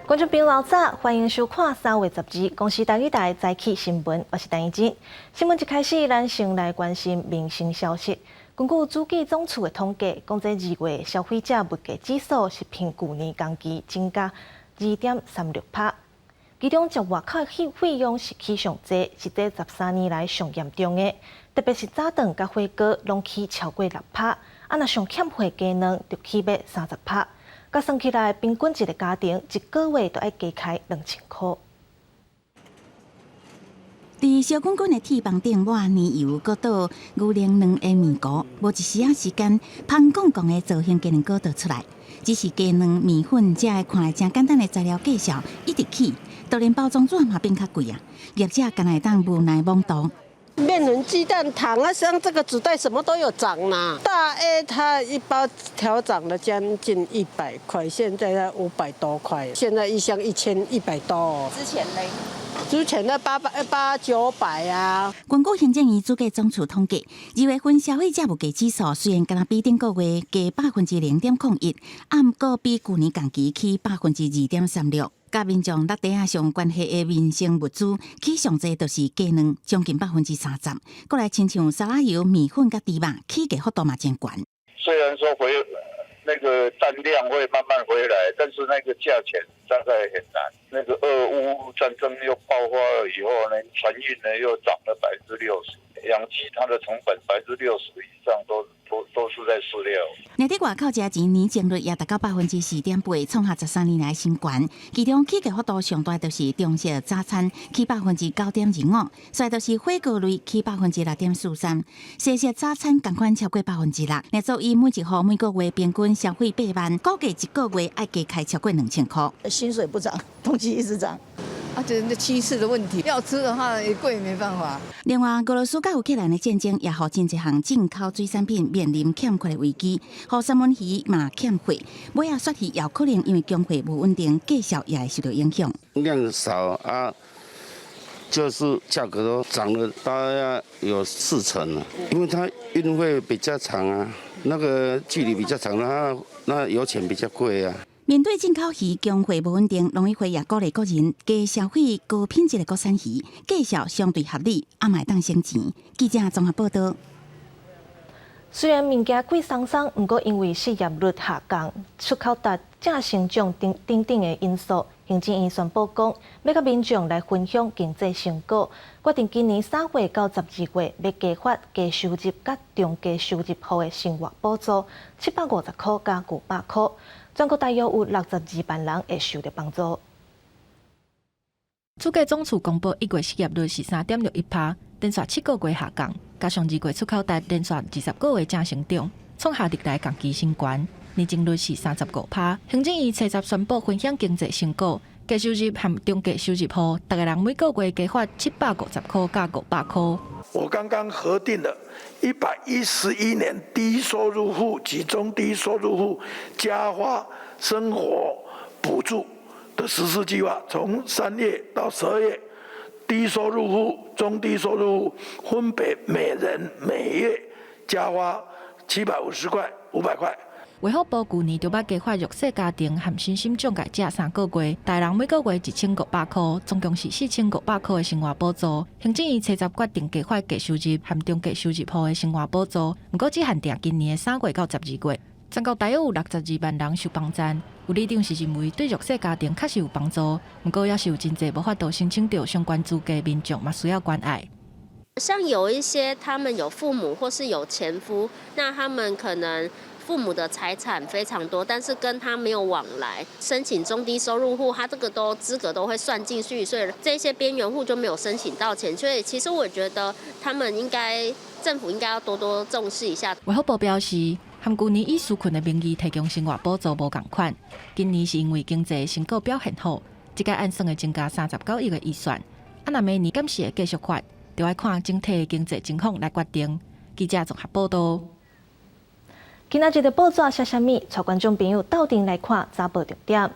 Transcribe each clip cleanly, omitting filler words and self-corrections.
觀眾朋友早，歡迎收看3月12公視台語台早起新聞，我是陳怡靜。新聞一開始，咱先來關心民生消息。根據主計總處的統計，講這2月消費者物價指數是比舊年同期增加2.36%，其中食外口費用是起上濟，是這13年來上嚴重的。特別是早頓佮火鍋攏起超過6%，啊若上欠貨雞卵就起欲30%。佮算起來，平均一个家庭一个月都愛加開2000箍。佇燒滾滾的鐵枋頂抹奶油，閣倒牛奶卵的麵糊，無一時仔時間，芳廣廣的造型雞卵糕就出來。只是雞卵、麵粉這个看來誠簡單的材料價數一直起，就連包裝紙嘛變較貴啊！業者敢若會當無奈罔渡。麵粉、雞蛋、糖啊，像這個紙袋什麼都有漲啦。大 A 它一包調漲了將近100塊，現在要500多塊，現在一箱1100多。之前呢？之前的800、八九百啊。根據行政院主計總處統計，2月份消費者物價指數雖然敢若比頂個月加0.01%，啊，毋過比舊年同期起2.36%。佮民眾落袋仔上關係的民生物資起上濟，就是雞卵，將近30%。閣來親像沙拉油、麵粉佮豬肉，起價幅度嘛真懸。雖然說回那個單量會慢慢回來，但是那個價錢大概很難。那個俄烏戰爭又爆發了以後呢，船運呢又漲了60%，養雞它的成本60%以上都是在飼料。佇咧外口食錢年增率也達到4.8%，創下13年來新懸。其中起價幅度上大就是中式早餐起9.25%，煞就是火鍋類起6.43%，西式早餐仝款超過6%。若做以每一戶每個月平均消費8萬，估計一個月愛加開超過2000箍。薪水不漲，東西一直漲。啊，這是趨勢的問題，要吃的話也貴，沒辦法。另外，俄羅斯佮烏克蘭的戰爭也予真濟項進口水產品面臨欠缺的危機，予三文魚嘛欠貨，尾仔鱈魚也可能因為供貨無穩定，價數也會受到影響。量少啊，就是價格都漲了大概有4成了，因為它運費比較長啊，那個距離比較長，那油錢比較貴啊。面對進口魚供貨無穩定，農委會也鼓勵國人加消費高品質的國產魚，價數相對合理，也嘛會當省錢。記者綜合報道。雖然物件貴桑桑，毋過因為失業率下降、出口達正成長等等等的因素，行政院宣布講，欲佮民眾來分享經濟成果，決定今年3月到12月欲加發低收入佮中低收入戶的生活補助750箍佮500箍，全國大約有62萬人會受到幫助。主計總處公布1月失業率是3.61%，連續7個月下降，加上2月出口達連續20個月正成長，創下歷來同期新高。年增率是35%。行政院初十宣布分享經濟成果，低收入和中低收入戶，逐个人每個月加發750箍佮500箍。我剛剛核定了111年低收入戶及中低收入戶加發生活補助的實施計劃，從3月到12月，低收入戶、中低收入戶分別每人每月加發750塊、500塊。衛福部舊年就捌加發弱勢家庭和身心障礙者3個月，逐人每個月1500箍，總共是4500箍的生活補助。行政院初十決定加發低收入和中低收入戶的生活補助，毋過只限定今年的3月到12月，全國大約有62萬人受幫助。有里長是認為對弱勢家庭確實有幫助，毋過也是有真濟無法度申請著相關資格民眾嘛需要關愛。像有一些他們有父母或是有前夫，那他們可能父母的財產非常多，但是跟他沒有往來，申請中低收入戶，他這個都資格都會算進去，所以這些邊緣戶就沒有申請到錢。所以其實我覺得他們應該政府應該要多多重視一下。衛福部表示，和舊年以紓困的名義提供生活補助無仝款，今年是因為經濟成果表現好，這個按算會增加39億的預算。啊，若明年敢是會繼續發，就愛看整體的經濟情況來決定。記者綜合報道。今仔日的報紙寫啥物？帶觀眾朋友鬥陣來看早報重點。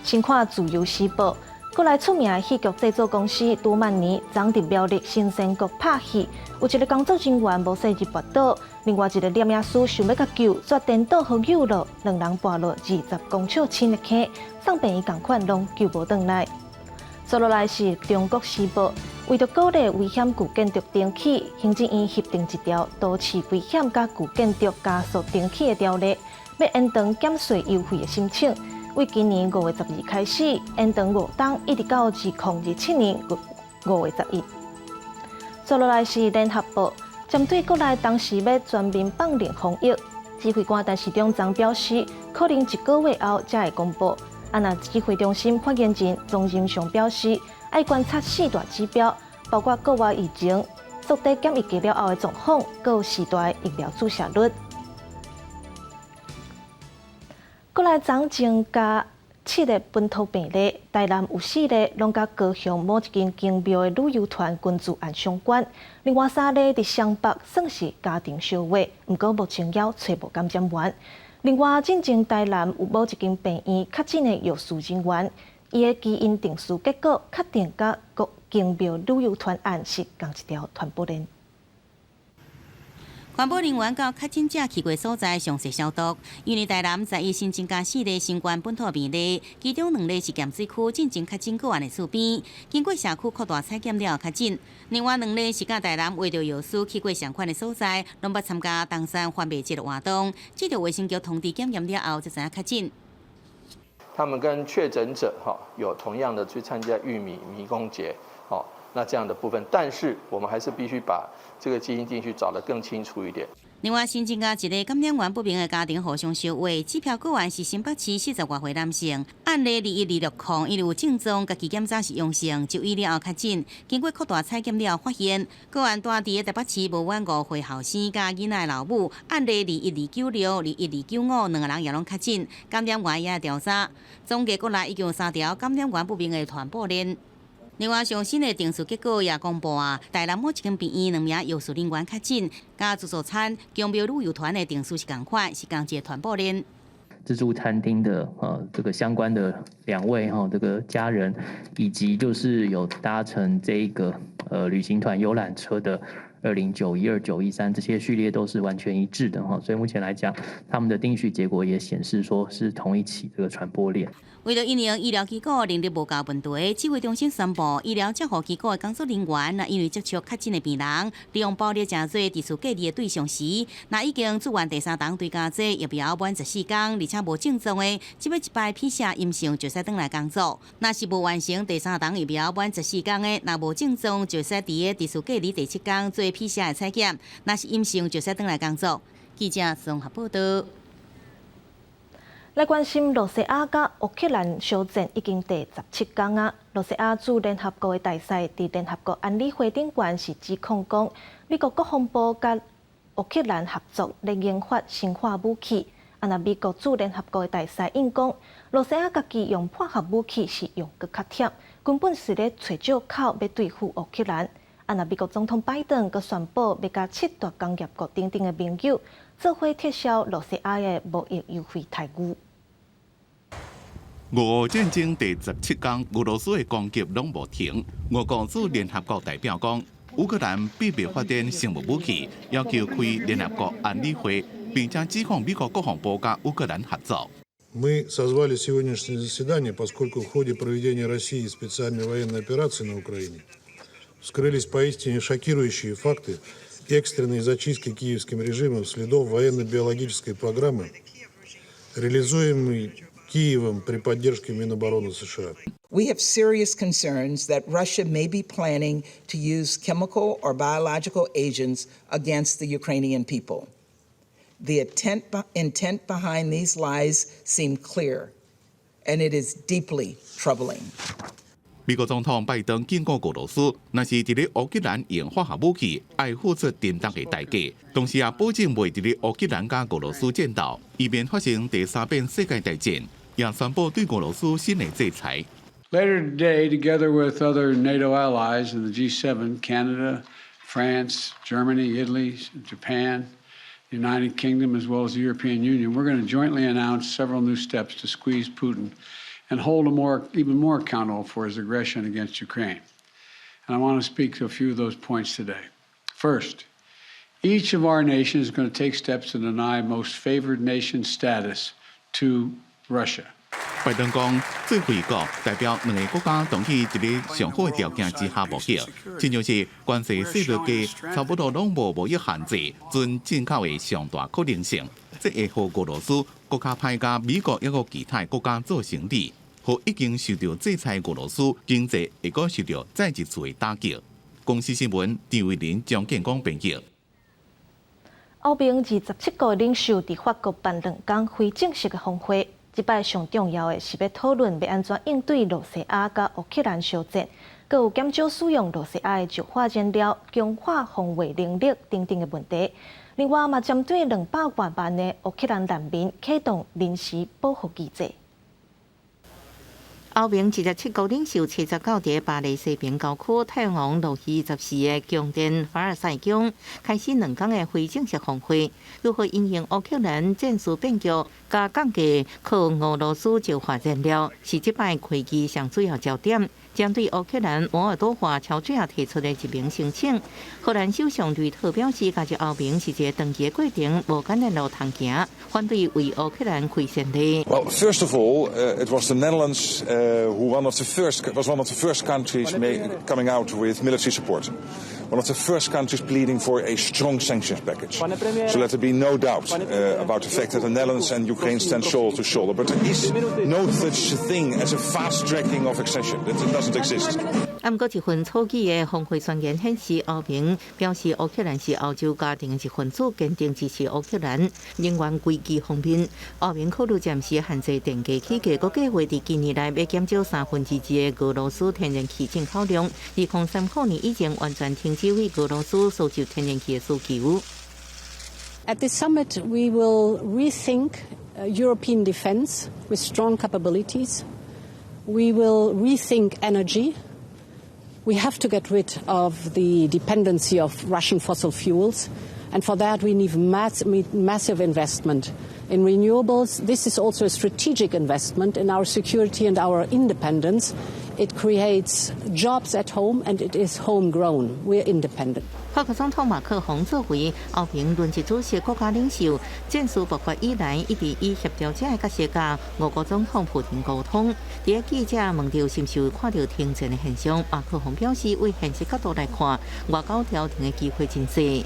先看《自由時報》，閣來出名的戲劇製作公司杜曼尼，昨佇苗栗新生國拍戲，有一个工作人員無細膩跋倒，另外一个攝影師想欲共救，卻顛倒予搝落，兩人跋落20公尺深的坑，送病院仝款攏救無轉來。接落來是中國時報，為著鼓勵危險舊建築重起，行政院翕定一條都市危險佮舊建築加速重起的條例，欲延長減稅優惠的申請。為今年5月12開始，延長5冬，一直到2027年5月11。接落來是聯合報，針對國內當時欲全面放零防疫，指揮官陳時中昨表示，可能一個月後才會公布。啊，若指揮中心發言人莊人祥表示，愛觀察四大指標，包括國外疫情、徹底檢疫期了後的狀況，閣有施打疫苗注射率。國內昨增加七个本土病例，台南有四例，攏佮高雄某一間宮廟的旅遊團群聚案相關。另外三例佇雙北算是家庭相話，毋過目前猶揣無感染源。另外，進前台南有某一間病院確診的藥師人員，伊的基因定序結果確定佮國宮廟旅遊團案是仝一條傳播鏈。環保人員到確診者去過所在詳細消毒，因為台南昨日新增加四例新冠本土病例，其中兩例是鹹水區進前確診個案的厝邊，經過社區擴大採檢了後確診。另外兩例是佮台南為著藥師去過相款的所在，攏捌參加東山番麥節的活動，接著衛生局通知檢驗了後，才知影確診。他們跟確診者哈有同樣的去參加玉米迷宮節，哦，那這樣的部分，但是我們還是必須把這個基因定序找得更清楚一點。另外，新增加一个感染源不明的家庭互相相話，指標個案是新北市40外歲男性，案例21260，因為有症狀，家己檢查是陽性，就醫了後確診，經過擴大採檢了後發現，個案住佇台北市無滿五歲後生佮囡仔的老母，案例21296、21295兩个人也攏確診，感染源也調查，總計國內已經有三條感染源不明的傳播鏈。另外，上新的定序結果也公布啊，台南某一間病院兩名藥師人員確診，佮自助餐宮廟旅遊團的定序是仝款，是仝一个傳播鏈。自助餐廳的這個相關的兩位哈，這個家人，以及就是有搭乘這一個旅行團遊覽車的2091、2913這些序列都是完全一致的哈，所以目前來講，他們的定序結果也顯示說是同一起這個傳播鏈。為著因應醫療機構能力無夠問題，指揮中心宣布，醫療照護機構的工作人員，若因為接觸確診的病人，利用暴力成做佇厝隔離的對象時，若已經注完第三針追加劑疫苗滿14天，而且無症狀的，這擺一擺 PCR 陰性就會使轉來工作；若是無完成第三針疫苗滿十四天的，若無症狀就會使佇个佇厝隔離第七天做 PCR 的採檢，若是陰性就會使轉來工作。記者綜合報道。來關心羅西亞佮烏克蘭相戰已經第17工啊！羅西亞駐聯合國的大使佇聯合國安理會頂懸是指控講，美國國防部佮烏克蘭合作咧研發生化武器。啊，若美國駐聯合國的大使應講，羅西亞家己用化學武器是用閣較忝，根本是咧揣藉口欲對付烏克蘭。啊，若美國總統拜登閣宣布欲佮七大工業國等等的盟友做伙撤銷羅西亞的貿易優惠待遇。俄烏戰爭第17工，俄羅斯的攻擊攏無停。俄國駐聯合國代表講，烏克蘭秘密發展生物武器，要求開聯合國安理會，並且指控美國國防部佮烏克蘭合作。 Мы созвали сегодняшнее заседание, поскольку в ходе проведения Россией специальной военной операции на Украине вскрылись поистине шокирующие факты экстренной зачистки киевским режимом следов военно-биологической программы, реализуемой Киевом при поддержке Минобороны США. We have serious concerns that Russia may be planning to use chemical or biological agents against the Ukrainian people. The intent behind these lies seem clear, and it is deeply troubling. 美國總統拜登警告俄羅斯，若是佇咧烏克蘭用化學武器，愛付出沉重的代價。同時也保證袂佇咧烏克蘭佮俄羅斯戰鬥，以免發生第三遍世界大戰。也宣布對俄羅斯新的制裁。 Later today, together with other NATO allies in the G7, Canada, France, Germany, Italy, Japan, the United Kingdom, as well as the European Union, we're going to jointly announce several new steps to squeeze Putin and and hold him even more accountable for his aggression against Ukraine. And I want to speak to a few of those points today. First, each of our nations is going to take steps to deny most favored nation status to Russia. 拜登講，最惠國代表兩个國家同意佇咧上好的條件之下貿易，親像是關稅稅率低，差不多攏無貿易限制，準進口的上大可能性。這會予俄羅斯閣較歹佮美國抑閣其他國家做生意，予已經受著制裁俄羅斯經濟會閣受著再一次的打擊。公視新聞張偉林、張建光編譯。歐盟27國領袖佇法國辦2工非正式的峰會。這擺上重要的是欲討論欲按怎應對露西亞佮烏克蘭相戰，閣有減少使用露西亞的石化燃料、強化防衛能力等等的問題。另外嘛，針對200外萬的烏克蘭難民啟動臨時保護機制。歐盟27國領袖初十九佇巴黎西邊郊區太陽路易十四的宮殿凡爾賽宮開始2工的非正式峰會，如何因應烏克蘭戰事變局，佮降低靠俄羅斯石化燃料，是這擺會議上主要焦點。針對烏克蘭摩爾多瓦喬治亞提出的入盟申請，荷蘭首相呂特表示，加入歐盟是一个長期的過程，無簡單路通行，反對為烏克蘭開先例。 Well, first of all, it was the Netherlands who was one of the first countries coming out with military support. One of the first countries pleading for a strong sanctions package. So let there be no doubt about the fact that the Netherlands and Ukraine stand shoulder to shoulder. But there is no such thing as a fast tracking of accession. That doesn't exist. 啊，毋過一份草擬的峰會宣言顯示，歐盟表示烏克蘭是歐洲家庭的一份子，堅定支持烏克蘭。能源危機方面，歐盟考慮暫時限制電價起價，閣計劃佇今年內欲減少2/3的俄羅斯天然氣進口量。2035年以前完全停止對俄羅斯輸入天然氣的需求。 At this summit, we will rethink European defense with strong capabilities. We will rethink energy. We have to get rid of the dependency of Russian fossil fuels. And for that, we need massive investment in renewables. This is also a strategic investment in our security and our independence. It creates jobs at home and it is homegrown. We're independent. 法國總統馬克宏作為歐盟輪值主席國家領袖，戰事爆發以來，一直以協調者的角色佮俄國總統普廷溝通。佇記者問著是毋是有看著停戰的現象，馬克宏表示，為現實角度來看，外交調停的機會真細。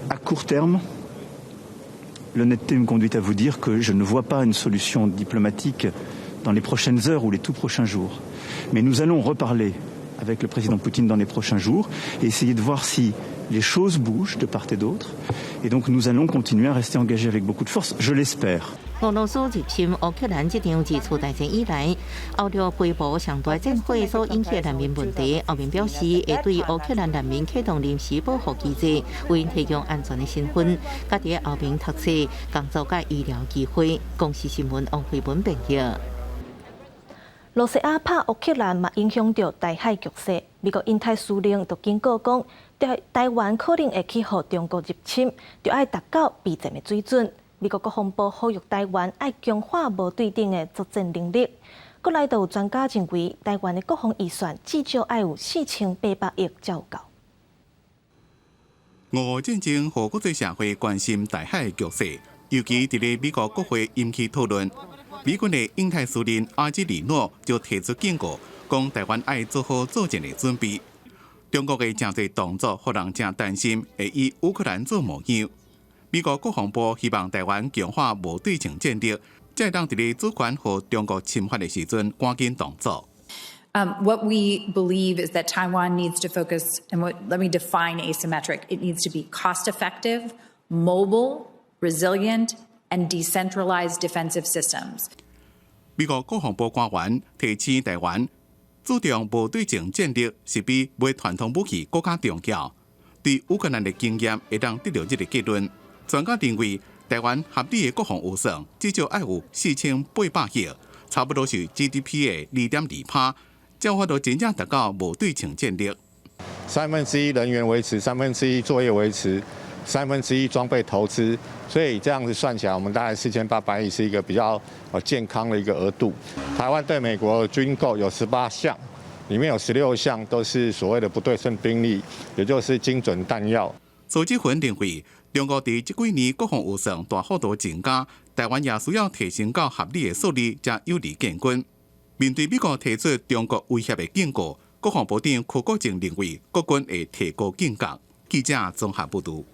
À court terme, l'honnêteté me conduit à vous dire que je ne vois pas une solution diplomatique dans les prochaines heures ou les tout prochains jours. Mais nous allons reparler avec le président Poutine dans les prochains jours et essayer de voir si les choses bougent de part et d'autre. Et donc nous allons continuer à rester engagés avec beaucoup de force, je l'espère. 俄羅斯入侵烏克蘭這場二次大戰以來，歐洲規模上大戰火所引起的難民問題，歐盟表示會對烏克蘭難民啟動臨時保護機制，為𪜶提供安全的身份，佮佇歐盟讀冊、工作佮醫療機會。公視新聞王慧文編譯。露西亞拍烏克蘭嘛，影響著台海局勢。美國印太司令就警告講，台灣可能會去予中國入侵，著愛達到備戰的水準。美國國防部呼籲台灣愛強化無對等的作戰能力。國內就有專家認為，台灣的國防預算至少愛有4800億才有夠。俄烏戰爭予國際社會關心台海的局勢，尤其佇咧美國國會引起討論。美軍的印太司令阿基里諾就提出警告，講台灣愛做好作戰的準備。中國的誠濟動作，予人誠擔心會以烏克蘭做模樣。美國國防部希望台灣強化無對稱戰力，才會當佇咧主權予中國侵犯的時陣，趕緊動作。 What we believe is that Taiwan needs to focus, and let me define asymmetric. It needs to be cost effective, mobile, resilient, and decentralized defensive systems. 美國國防部官員提醒台灣，注重無對稱戰力是比買傳統武器閣較重要。對烏克蘭的經驗會當得著這个結論。專家認為，台灣合理的國防預算至少愛有4800億，差不多是 GDP 的2.2趴，才有法度真正達到無對稱戰力。 1/3人員維持，1/3作業維持。1/3裝備投資，所以這樣子算起來，我們大概4800億是一個比較健康的一個額度。台灣對美國軍購有18項，裡面有16項都是所謂的不對稱兵力，也就是精準彈藥。蘇志雲認為，中國佇這幾年國防預算大幅度增加，台灣也需要提升到合理的數字，才有利建軍。面對美國提出中國威脅的警告，國防部長柯國正認為，國軍會提高警覺。記者綜合報導。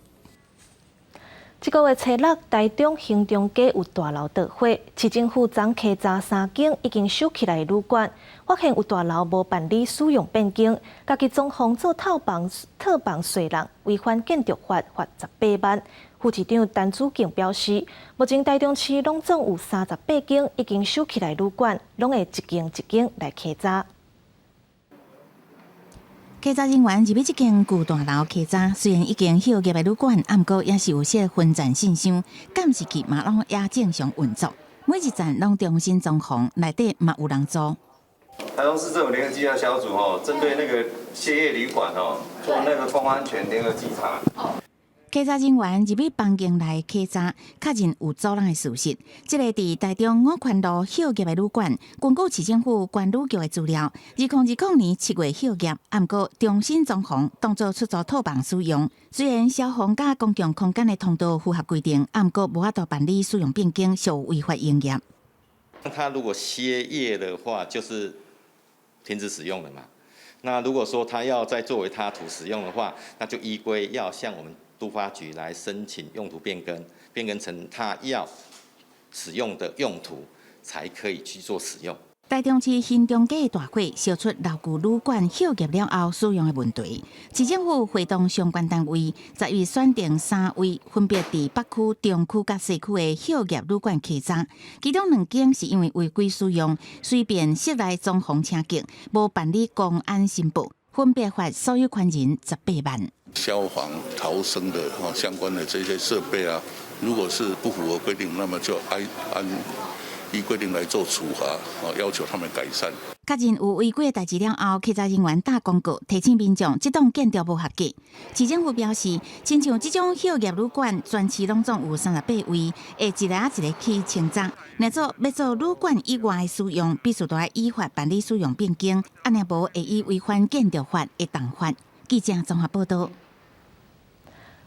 這個月初六，台中興中街有大樓著火，市政府昨稽查三間已經收起來的旅館，發現有大樓無辦理使用變更，家己裝潢做套房、套房稅人，違反建築法，罰18萬。副市長陳子敬表示，目前台中市攏總有38間已經收起來旅館，攏會一間一間來稽查。稽查人員入去這間舊大樓稽查，雖然已經歇業的旅館，毋過也是有設分站信箱，監視器嘛攏也正常運作。每一層攏重新裝潢，內底嘛有人住。台中市政府聯合稽查小組吼，針對那個歇業旅館哦，做那個公安全聯合稽查。稽查人員入去房間內稽查，確認有租人的事實。這個佇台中五權路歇業的旅館，根據市政府觀旅局的資料，2020年7月歇業，毋過重新裝潢，當作出租套房使用。雖然消防佮公共空間的通道符合規定，毋過無法度辦理使用變更，屬違法營業。他如果歇業的話，就是停止使用了嘛。那如果說他要再作為他途使用的話，那就依規要向我們都發局來申請用途變更，變更成他要使用的用途，才可以去做使用。台中市興中街大火燒出老舊旅館歇業了後使用的問題，市政府會同相關單位，10月選定三位分別佇北區、中區佮西區的歇業旅館稽查，其中兩間是因為違規使用，隨便室內裝潢車鏡，無辦理公安申報，分別罰所有權人18萬。消防逃生的相關的這些設備啊，如果是不符合規定，那麼就按依規定來做處罰，要求他們改善。確認有違規的代誌了後，稽查人員打公告提醒民眾，這棟建築無合格。市政府表示，親像這種歇業旅館，全市攏總有38位，會一个一个去清查。若做欲做旅館以外的使用，必須都愛依法辦理使用變更，按呢無會依違反建築法會重罰。記者綜合報導。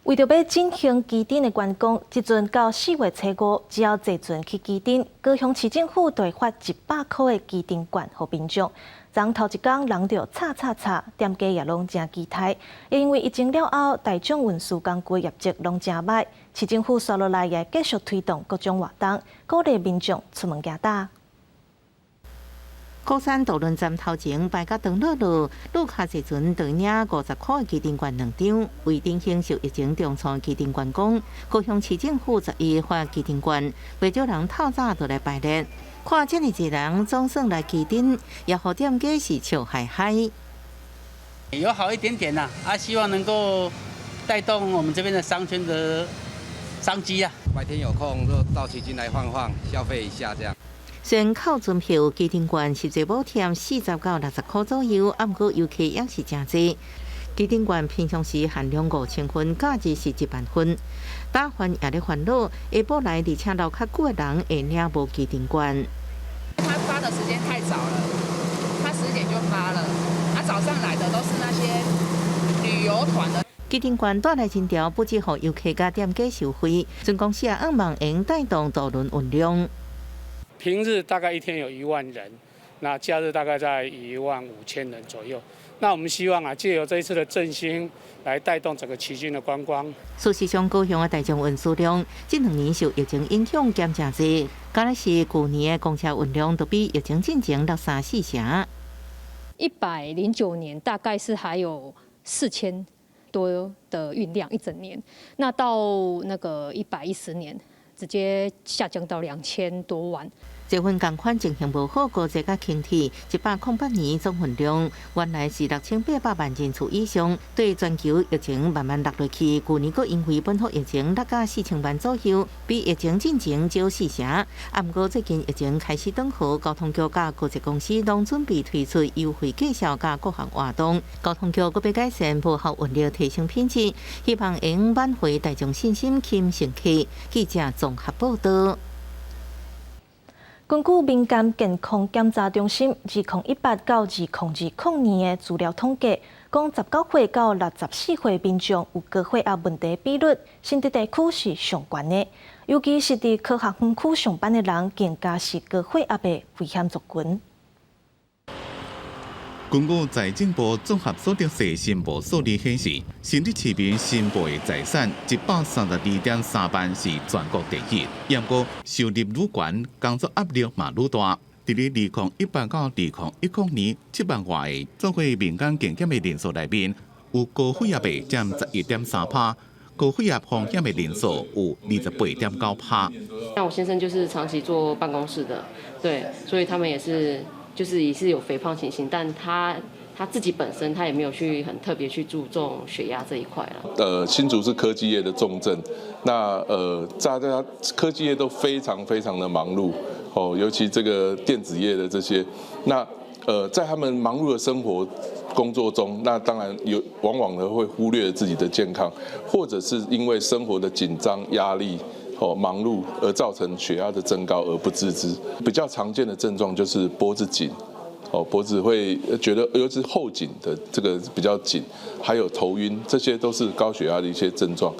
為著欲振興旗津的觀光，這陣到4月初5，只要坐船去旗津，高雄市政府就會發100箍的旗津券予民眾。昨頭一工人就吵吵吵，店家也攏誠期待。因為疫情了後，大眾運輸工具業績攏誠䆀，市政府紲落來也繼續推動各種活動，鼓勵民眾出門行搭。鼓山渡輪站頭前排甲長樂路，路跤坐船就領50箍的旗津券兩張。為振興受疫情重創旗津觀光，高雄市政府11發旗津券，袂少人透早就來排列。看遮爾濟人，總算來旗津，也予店家是笑嗨嗨。有好一點點啦，啊，希望能夠帶動我們這邊的商圈的商機啊。白天有空就到旗津來晃晃，消費一下這樣。雖然扣船票、旗津券實際補貼40到60箍左右，毋過遊客也是誠濟。旗津券平常時限量5000份，假日是1萬份。打飯也咧煩惱，下晡來而且留較久的人會領無旗津券。他發的時間太早了，他10點就發了，他早上來的都是那些旅遊團的。旗津券帶來人潮，不止予遊客佮店家受惠，船公司也向望會帶動渡輪運量。平日大概一天有1萬人，那假日大概在1.5萬人左右。那我們希望啊，借由這一次的振興，來帶動整個旗津的觀光。事實上，高雄的大眾運輸量這兩年受疫情影響減誠濟，敢若是舊年的公車運量都比疫情進前落三四成。109年大概是還有4000多的運量一整年，那到那個110年直接下降到2000多萬。捷運仝款情形無好，高鐵佮輕鐵108年總運量原來是6800萬人次以上，對全球疫情慢慢落落去，舊年閣因為本土疫情落甲4000萬左右，比疫情進前少四成。啊，毋過最近疫情開始轉好，交通局佮高鐵公司攏準備推出優惠計數佮各項活動。交通局閣欲改善無效運力，提升品質，希望會用挽回大眾信心，吸引乘客。記者綜合報導。根據民間健康檢查中心2018到2020年的資料統計，講19歲到64歲民眾有高血壓問題比率，新竹地區是上懸的，尤其是佇科學園區上班的人，更加是高血壓的危險族群。根據財政部綜合所得稅申報數字顯示，新竹市民申報的財產132.3萬是全國第一。毋過收入愈懸，工作壓力嘛愈大。佇咧2018到2010年7萬外個做過民間健檢的人數內面，有高血壓的佔11.3%，高血壓風險的人數有28.9%。那我先生就是長期坐辦公室的，對，所以他們也是。就是也是有肥胖情形，但他自己本身他也沒有去很特別去注重血壓這一塊啦。新竹是科技業的重鎮，那大家科技業都非常非常的忙碌哦，尤其這個電子業的這些，那在他們忙碌的生活工作中，那當然有往往呢會忽略自己的健康，或者是因為生活的緊張壓力。哦，忙碌而造成血壓的增高而不自知，比較常見的症狀就是脖子緊，哦，脖子會覺得尤其是後頸的這個比較緊，還有頭暈，這些都是高血壓的一些症狀。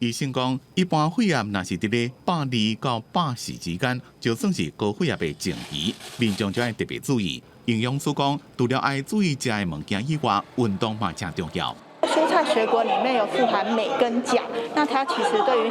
醫生講，一般血壓若是佇咧120到140之間，就算是高血壓的前期，民眾就愛特別注意。營養師講，除了愛注意食的物件以外，運動嘛誠重要。蔬菜水果裡面有富含鎂跟鉀，那它其實對於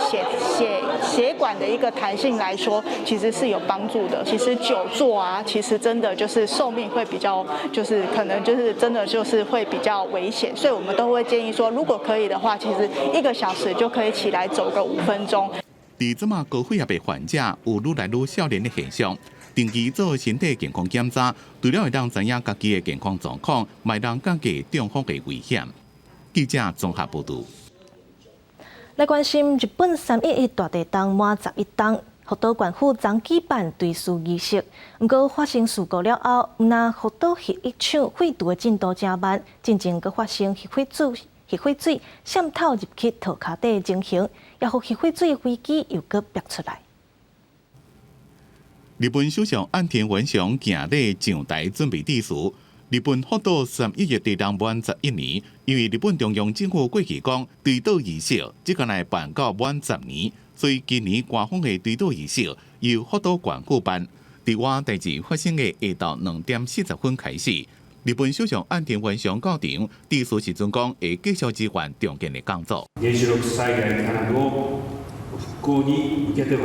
血管的一個彈性來說，其實是有幫助的。其實久坐啊，其實真的就是壽命會比較，就是可能就是真的就是會比較危險，所以我們都會建議說，如果可以的話，其實一個小時就可以起來走個5分鐘。佇這馬高血壓的患者有愈來愈少年的現象，定期做身體健康檢查，除了會當知影家己的健康狀況，嘛會當降低中風的危險。記者綜合報導。來關心日本3.11大地震滿11冬，福島縣府昨舉辦追思儀式。毋過發生事故了後，毋但福島核一廠廢除的進度誠慢，進前閣發生核廢水滲透入去塗跤底的情形，也予核廢水危機又閣逼出來。日本首相岸田文雄行禮上台準備致辭。日本福島三一一地震滿11年，因為日本中央政府過去講追悼儀式，只敢來辦到滿十年，所以今年官方的追悼儀式由福島縣府辦。佇倚代誌發生的下晝2點40分開始，日本首相岸田文雄到場致辭時陣講，會繼續支援重建的工作。原子力災害からの復興に向けては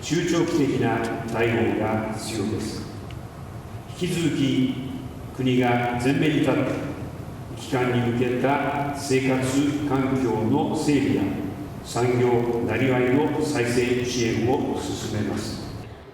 中長期的な対応が必要です。引き続き国が前面に立って帰還に向けた生活環境の整備や産業なりわいの再生支援を進めます。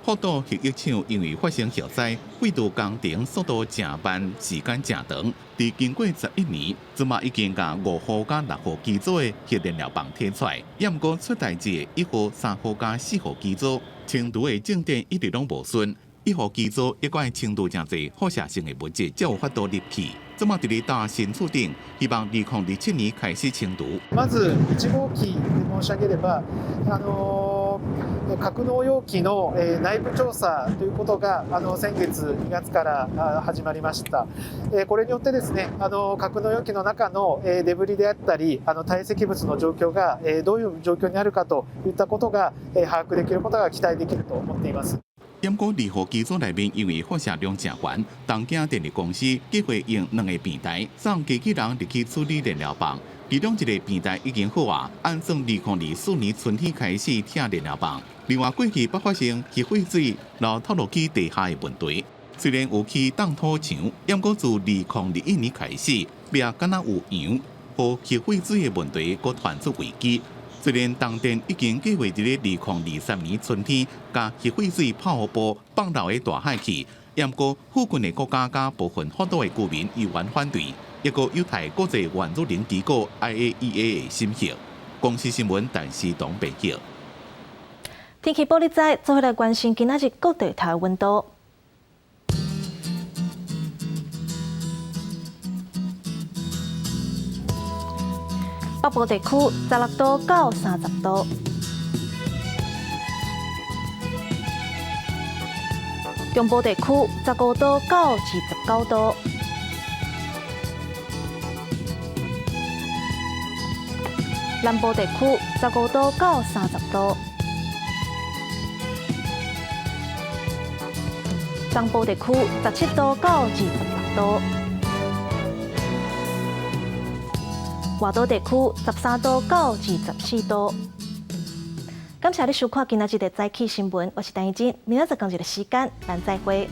福島核一廠因為發生火災，廢除工程速度誠慢，時間誠長。佇經過11年，這馬已經共5號佮6號機組的核燃料棒提出來。毋過出代誌的1號、3號佮4號機組清除的進展一直攏無順。1號機組猶閣愛清除誠濟放射性的物質，才有法度入去。這馬佇咧搭新厝頂，希望2027年開始清除。まず1号機で申し上げれば、格納容器の内部調査ということが先月2月から始まりました。これによってですね、格納容器の中のデブリであったり、堆積物の状況がどういう状況にあるかといったことが把握できることが期待できると思っています。毋過2號機組內面因為放射量誠懸，東京電力公司計劃用兩个平台送機器人入去處理燃料棒。其中一个平台已經好啊，按算2024年春天開始拆燃料棒。另外，過去捌發生核廢水流透落去地下的問題，雖然有起凍土牆，毋過自2021年開始，壁敢若有溶，予核廢水的問題閣傳出危機。雖然東電已經計劃佇咧2023年春天，共核廢水泡沫放流去大海去，毋過附近的國家佮部分福島的居民依然反對，抑閣有待國際原子能機構 IAEA 的審核。公視新聞陳思東編輯。天氣報你知，做伙來關心今仔日各地頭溫度。北部地區16度到30度，中部地區15度到29度，南部地區15度到30度，東部地區17度到26度。外島地區13度到24度。感謝你收看今仔日的早起新聞，我是陳怡靜，明仔載仝一个時間，咱再會。